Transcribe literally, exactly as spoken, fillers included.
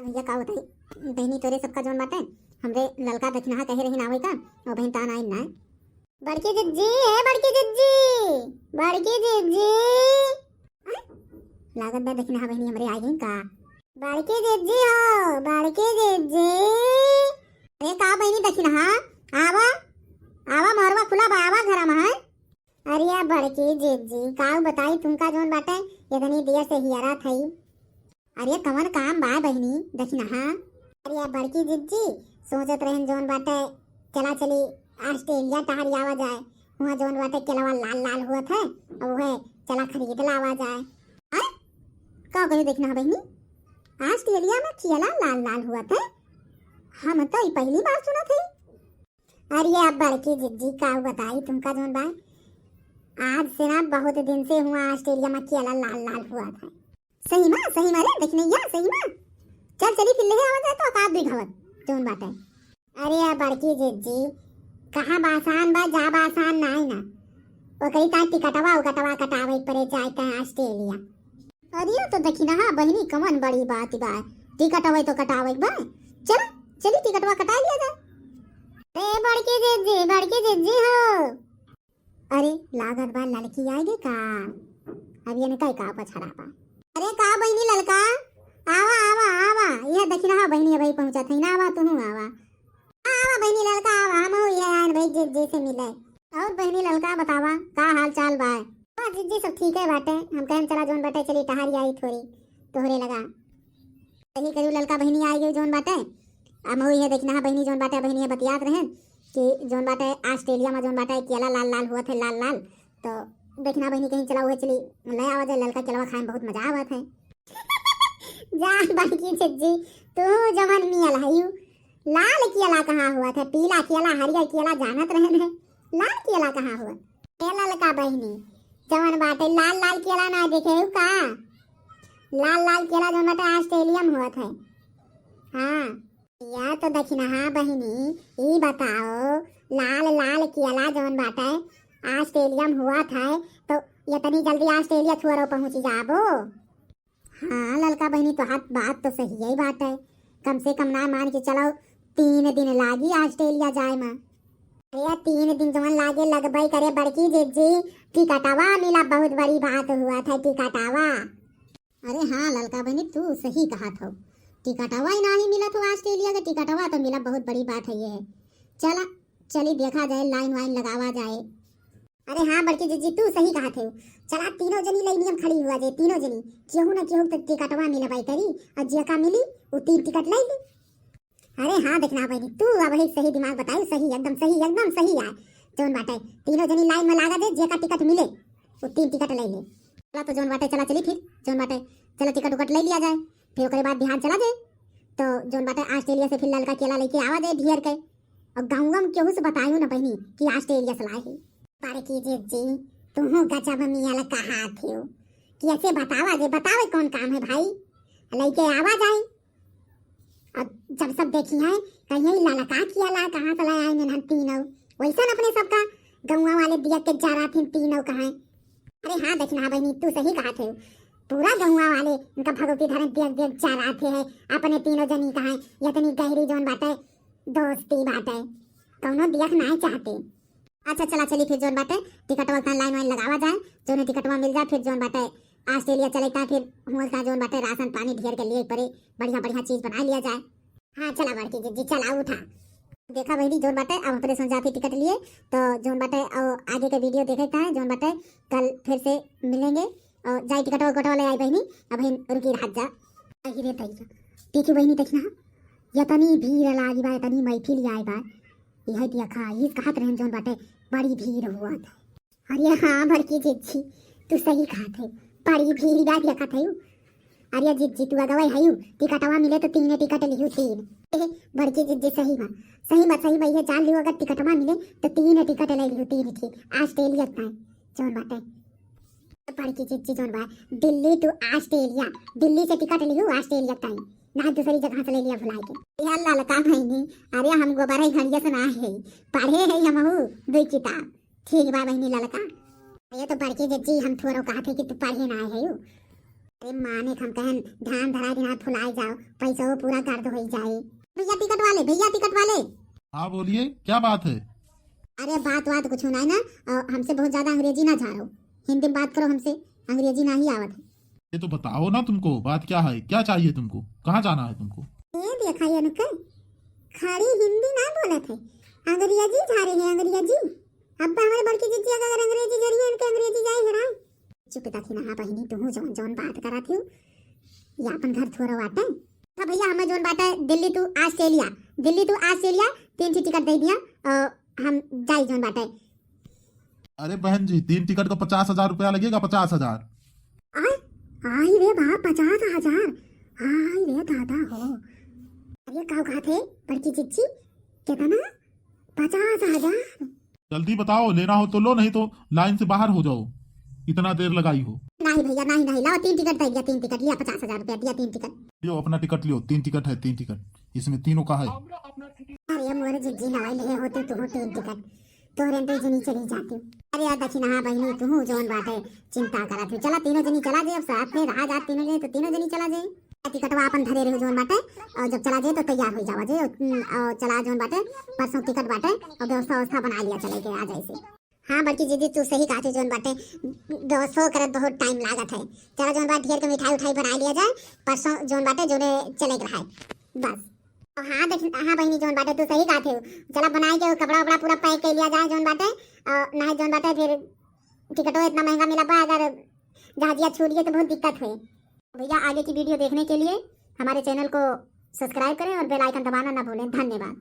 भैया का बताई बहिनी, तोरे सबका जौन बाटे, हमरे ललका दखिनहा कहे रहिन आवै का, अउ बहिन तान आइन ना। बड़की जिज्जी, ए बड़की जिज्जी, बड़की जिज्जी। आ? लागत बा दखिनहा बहिनी हमरे आ गई का। बड़की जिज्जी हो, बड़की जिज्जी। अरे का बहिनी दखिनहा, आवा, आवा, मोहरवा खुला बा, आवा घरा में है। अरे या बड़की जिज्जी, का बताई तुमका जौन बाटे, इतनी देर से हियरा थई। अरे कवन काम बा बहिनी दखिनहा? अरे या बड़की जिज्जी, सोचत रहन जौन बाटे, चला चली ऑस्ट्रेलिया टहरी आवा जाए, वहाँ जौन बाटे केलवा लाल लाल हुआ था, अब वह चला खरीद लावा जाए। हाँ? का कही दखिनहा बहिनी? ऑस्ट्रेलिया में केला लाल लाल हुआ था? हम तो ई पहली बार सुनत हई। अरे अब बड़की जिज्जी का बताई तुमका जौन बा, आज से ना बहुत दिन से हुआ ऑस्ट्रेलिया में केला लाल लाल हुआ था। सही मा, सही मा रे दखिनहा, सही मा। चल चली फिर ले आवा जाए तो औकात भी घवत जौन बाटे। अरे अब बड़की जिज्जी, कहाँ बासान बा, जा बासान नाई ना। ओकरी ताई टिकटवा उकटवा कटावे पड़े जाए ताई ऑस्ट्रेलिया। अरे तो दखिनहा बहिनी कवन बड़ी बात बा, टिकटवा तो कटावे बा। चला चली टिकटवा कटा लिया जाए। अरे बड़की जिज्जी, बड़की जिज्जी हो। अरे लागत बा ललकी आइ गई का। अब ये निकाय का पछड़ा बा। अरे का बहिनी ललका, आवा आवा आवा, यह दखिनहा बहिनी अबही पहुँचत है ना, आवा तुहू आवा। हाँ, आवा बहिनी ललका आवा, हम हो ये आयन भाई जिज्जी से मिले। और बहिनी ललका बतावा का हाल चाल बा? हाँ जिज्जी सब ठीक है बाटे, हम कहन चला जौन बाटे चली टहरी आई थोड़ी तोहरे लगा। सही करू ललका बहिनी आइ गई जौन बाटे। अब मऊ ये दखिनहा बहिनी जौन बाटे बहिनी ये बतियात रहन कि जौन बाटे ऑस्ट्रेलिया में जौन बाटे केला लाल लाल हुआ थे लाल लाल, तो दखिनहा बहिनी कहीं चला हुए चली ले आवा जाए ललका केलवा खाए में बहुत मजा आवत है। जा बड़की जिज्जी, तू जवन मियल हयू, लाल केला कहाँ हुआ थे? पीला केला हरियर केला जानत रहन है, लाल केला कहाँ हुआ? ए ललका बहिनी, जवन बाटे लाल लाल केला ना देखे हू का? लाल लाल केला जवन बाटे ऑस्ट्रेलिया में हुआ थे। हाँ। या तो दखिनहा बहिनी, ई बताओ, लाल लाल केला जवन बाटे ऑस्ट्रेलिया में हुआ थे, तो इतनी जल्दी ऑस्ट्रेलिया थोड़ो पहुँची जाबो? हाँ ललका बहिनी, तोहार बात तो सही ही बाटे। कम से कम ना मान के चलो, तीन दिन लागी ऑस्ट्रेलिया जाए में। अरे तीन दिन जवन लागे लगबई करे बड़की जिज्जी, टिकटवा मिला बहुत बड़ी बात हुआ था टिकटवा। अरे हाँ ललका बहिनी, तू सही कहत हो, टिकटवा ही नाही मिलत हो ऑस्ट्रेलिया के, टिकटवा तो मिला बहुत बड़ी बात है ये। चला चली देखा जाए, लाइन वाइन लगावा जाए। अरे हाँ बड़की जिज्जी, तू सही कहत है। चला तीनों जनी लाइनिया में खड़ी हुआ जाए, तीनों जनी, केहू ना केहू तो टिकटवा मिलबई करी, और जेका मिली वो तीन टिकट ले ली। अरे हाँ दखिनहा बहिनी, तू अब ही सही दिमाग बताई, सही एकदम सही एकदम सही आए। जौन बाटे तीनों जनी लाइन में लागा जाए, जेका टिकट मिले वो तीन टिकट ले ले। चला तो जौन बाटे चला चली फिर, जौन बाटे चला टिकट उकट ले लिया जाए, फिर ओकरे बाद बिहान चला जाए। तो जौन बाटे ऑस्ट्रेलिया से फिर ललका केला लेके आवा जाए ढेर के। और गाँव में केहू से बतायो ना बहिनी कि ऑस्ट्रेलिया से लाए है। बड़की जिज्जी, तुहू गजब मियल कहा थे कि ऐसे बतावा जे, बतावे कौन काम है भाई, लेके आवा जाए। अब जब सब देखी हैं, कहीं ललका केला कहाँ से लाए आए इन्हन तीनों, वैसन अपने सबका गौवा वाले दिया के जरा थे तीनों कहाँ। अरे हाँ दखिनहा बहिनी, तू सही कहत है, पूरा गौवा वाले इनका भगवती धरन दिया दिया जरा थे है अपने तीनों जनी कहाँ, इतनी गहरी जौन बाटे दोस्ती बाटे, कौनो दियक नाय चाहते। अच्छा चला चली फिर जौन बाटे टिकटवा का लाइन वाइन लगावा जाए, जौन टिकटवा मिल जाए फिर जौन बाटे ऑस्ट्रेलिया चले का, फिर हुआ का जौन बाटे राशन पानी ढेर के लिए पड़े, बढ़िया बढ़िया चीज बना लिया जाए। हाँ चला बड़की जिज्जी चला उठा। देखा बहिनी जौन बाटे अब अपने सुन जाती टिकट लिए, तो जौन बाटे और आगे के वीडियो देखे का है, जौन बाटे कल फिर से मिलेंगे। और जाई टिकटवा उकटवा ले आई बहिनी, अब हम रुकी रह जा। अही रे तैया, देखी बहिनी दखिनहा, इतनी भीड़ लागी बा, इतनी महफिल आए बा, यह देखा, ये कहत रहन जौन बाटे बड़ी भीड़ हुआ था। अरे हाँ बड़की जिज्जी, तू सही कहत है, बड़ी भीड़ बा देखत है। अरे जिज्जी तू अगवे है, टिकटवा मिले तो तीन टिकट लिहू तीन। ए, बड़की जिज्जी सही बा, सही बा, सही बा, ये जान लियो अगर टिकटवा मिले तो तीन टिकट ले लिहू तीन ठीक ऑस्ट्रेलिया का जौन बाटे। बड़की जिज्जी जौन बा, दिल्ली to ऑस्ट्रेलिया, दिल्ली से टिकट लिहू ऑस्ट्रेलिया ताई, ना दूसरी जगह से ले लिया भुलाए के। यार ललका बहिनी, अरे हम गोबर है घड़िया से ना है, पढ़े है हमहू दुई किताब। ठीक बा बहिनी ललका। ये तो बड़की जिज्जी हम थोड़ो कहा थे कि तू पढ़े ना है यू। अरे माने हम कहन धान धरा दिन हाथ फुलाए जाओ, पैसा वो पूरा कर दो हो जाए। भैया टिकट वाले, भैया टिकट वाले। हाँ बोलिए, क्या बात है? अरे बात वात कुछ नहीं ना, अ, हमसे बहुत ज्यादा अंग्रेजी ना झाड़ो, हिंदी में बात करो हमसे, अंग्रेजी ना ही आवत है। ये तो बताओ ना, तुमको बात क्या है, क्या चाहिए तुमको, कहाँ जाना है तुमको? ये देखा ये नुके, खड़ी हिंदी ना बोलत है, अंग्रेजी झाड़े है, अंग्रेजी। अब तो हमारे बड़की जिज्जी अगर अंग्रेजी जरिए इनके अंग्रेजी जाए है ना। चुप दखिनहा बहिनी, तुहू जौन जौन बात करत हिउ, ये अपन घर थोड़ा बाटे। हाँ भैया, हमें जौन बाटे दिल्ली to ऑस्ट्रेलिया, दिल्ली to ऑस्ट्रेलिया तीन ठी टिकट दे दिया, अ, हम जाई जौन बाटे। अरे बहन जी, तीन टिकट का पचास हजार रुपया लगेगा, पचास हजार। आय, आई रे बाप, पचास हजार, आई रे दादा हो। अरे का कहत है बड़की जिज्जी, कितना? पचास हजार? जल्दी बताओ, लेना हो तो लो, नहीं तो लाइन से बाहर हो जाओ, इतना देर लगाई हो। नहीं भैया, नहीं, नहीं, लाओ तीन टिकट दे दिया, तीन टिकट लिया, पचास हजार रुपया दिया, तीन टिकट। लियो अपना टिकट लियो, तीन टिकट है, तीन टिकट, इसमें तीनों का है। अरे मोरे जिज्जी, नवाई ले होते तू तीन टिकट, तोरे तो जनी चली जाती। अरे यार दखिनहा बहिनी, तू जौन बाटे चिंता करत हो, चला तीनों जनी चला जाए, अब साथ में रहा जात तीनों जनी, तो तीनों जनी चला जाए। टिकटवा अपन धरे रहो जौन बाटे, और जब चला जाए तो तैयार हो जावा जे, और चला जौन बाटे, परसों टिकट बाटे, और व्यवस्था व्यवस्था बना लिया चले के आ जाए से। हाँ बड़की जिज्जी, तू सही कहत हो जौन बाटे, व्यवस्था करत बहुत टाइम लागत है। चला जौन बाटे ढेर के मिठाई उठाई बना लिया जाए, परसों जौन बाटे जौने चले के रहा है बस। हाँ देख, हाँ बहिनी जौन बाटे तू सही कहत हो, चला बनाए के कपड़ा उपड़ा पूरा पैक कर लिया जाए जौन बाटे, और नहीं जौन बाटे फिर टिकटो इतना महंगा मिला बा, अगर जहाजिया छूट गए तो बहुत दिक्कत हुई। भैया आगे की वीडियो देखने के लिए हमारे चैनल को सब्सक्राइब करें और बेल आइकन दबाना ना भूलें। धन्यवाद।